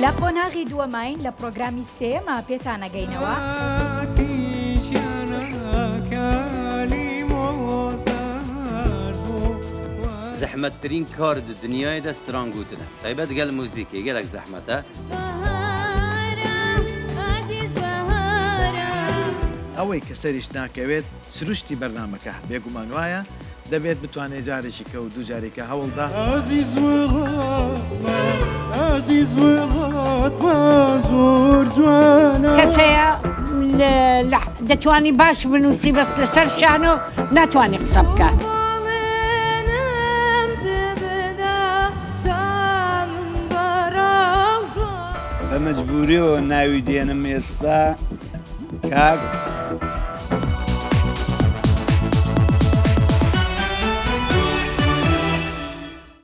لە قۆناغی دووەماین لە پڕۆگرامی سێیەما پێتان ئەگەینەوە. زەحمەتترین کار di dinyayê de stran gotin e. Taybet gel muzîkê gelek zehmet e. ئەوەی کە سەریشت ناکەوێت سروشتی بەرنامەکە بێگومان وایە دەبێت بتوانێت جارێکی کە و دوو جارێکە هەوڵدا. ئازیز وڵاتمان ئازیز وڵاتمان زۆر جوانە. کەس هەیە دەتوانی باش بنووسی بەس لەسەر شانۆ ناتوانی قسە بکە. بە مەجبوریەوە ناوی دێنم ئێستا کاک.